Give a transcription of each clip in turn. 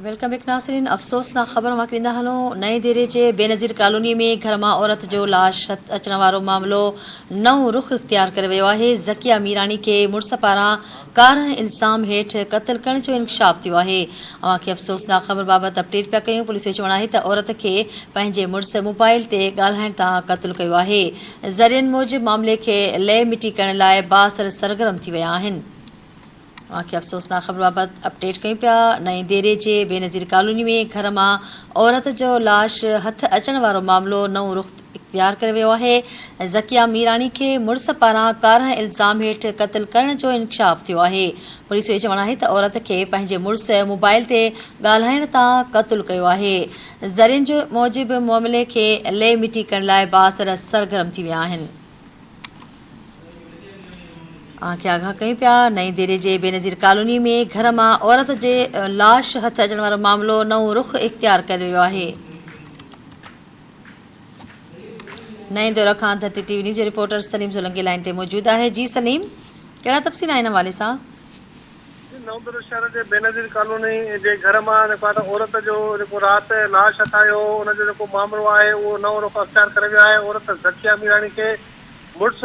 Welcome back ناظرين افسوسناڪ خبر اوهان کي ڏيندا هلون نئين ديري جي بينظير ڪالوني ۾ گهر مان عورت جو لاش هٿ اچڻ وارو معاملو نئون رخ اختيار ڪري ويو آهي ذڪيه ميراڻي کي مڙس پاران ڪارنهن الزام هيٺ قتل ڪرڻ جو انڪشاف ٿيو آهي اوهان کي افسوسناڪ خبر بابت اپڊيٽ پيا ڪيون پوليس جو چوڻ آهي ته عورت کي پنهنجي مڙس موبائل تي ڳالهائڻ تان قتل ڪيو آهي ذريعن موجب معاملي کي لئه مٽي ڪرڻ لاء بااثر سرگرم ٿي ويا آهن. اوهان کي افسوسناڪ خبر بابت اپڊيٽ ڪيون پيا، نئين ديري جي بينظير ڪالوني ۾ گهر مان عورت جو لاش هٿ اچڻ وارو معاملو نئون رخ اختيار ڪري ويو آهي، ذڪيه ميراڻي کي مڙس پاران ڪارنهن الزام هيٺ قتل ڪرڻ جو انڪشاف ٿيو آهي، پوليس جو چوڻ آهي ته عورت کي پنهنجي مڙس موبائل تي ڳالهائڻ تان قتل ڪيو آهي، ذريعن موجب معاملي کي لئي مٽي ڪرڻ لاء بااثر سرگرم ٿي ويا آهن. اوهان کي آگاهه ڪيون پيا نئين ديري جي بينظير ڪالوني ۾ گهر مان عورت جي لاش هٿ اچڻ وارو معاملو نئون رخ اختيار ڪري ويو آهي. نئين دور کان ڌرتي ٽي وي نيوز جو رپورٽر سليم سولنگي لائين تي موجود آهي جي سليم ڪهڙا تفصيل آهن حوالي سان. جي نئون ديرو شهر جي بينظير ڪالوني جي گهر مان جيڪو آهي ته عورت جو جيڪو رات لاش هٿ آيو هو ان جو جيڪو مامرو آهي اهو نئون رخ اختيار ڪري ويو آهي عورت ذڪيه ميراڻي کي مڙس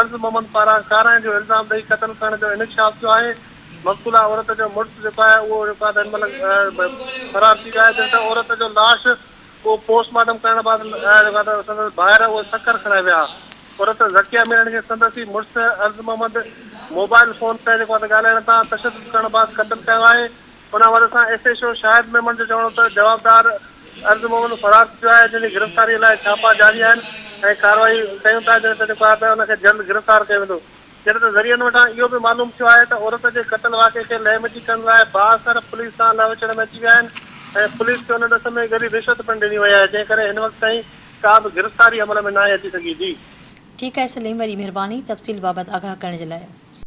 عرض محمد پاران ڪارائين جو الزام ڏئي قتل ڪرڻ جو انڪشاف ٿيو آهي مقتوله عورت جو مڙس جيڪو آهي اهو جيڪو آهي ته هن مهل فرار ٿي ويو آهي جڏهن ته عورت جو لاش اهو پوسٽ مارٽم ڪرڻ بعد جيڪو آهي ته سندس ڀائر اهو سکر کڻائي ويا عورت ذڪيه ميرڻ کي سندس ئي مڙس عرض محمد موبائل فون تي جيڪو آهي ته ڳالهائڻ تان تشدد ڪرڻ بعد قتل ڪيو آهي ان حوالي سان ايس ايڇ او شاهد ميمڻ جو چوڻ هو ته جوابدار عرض محمد فرار ٿي ويو آهي جنهن جي گرفتاري لاء ڇاپا جاري آهن ۽ ڪارروائي ڪيون ٿا جڏهن ته جيڪو آهي ته ان کي جلد گرفتار ڪيو ويندو جڏهن ته ذريعن وٽان اهو به معلوم ٿيو آهي ته عورت جي قتل واقعي کي لئه مٽي ڪرڻ لاء بااثر پوليس سان لهه وچڙ ۾ اچي ويا آهن ۽ پوليس کي ان ڏس ۾ ڳري رشوت پڻ ڏني وئي آهي جنهن ڪري هن وقت تائين ڪا به گرفتاري عمل ۾ ناهي اچي سگهي جي. ٺيڪ آهي سليم وڏي مھرباني تفصيل بابت آگاھ ڪرڻ جي لاء.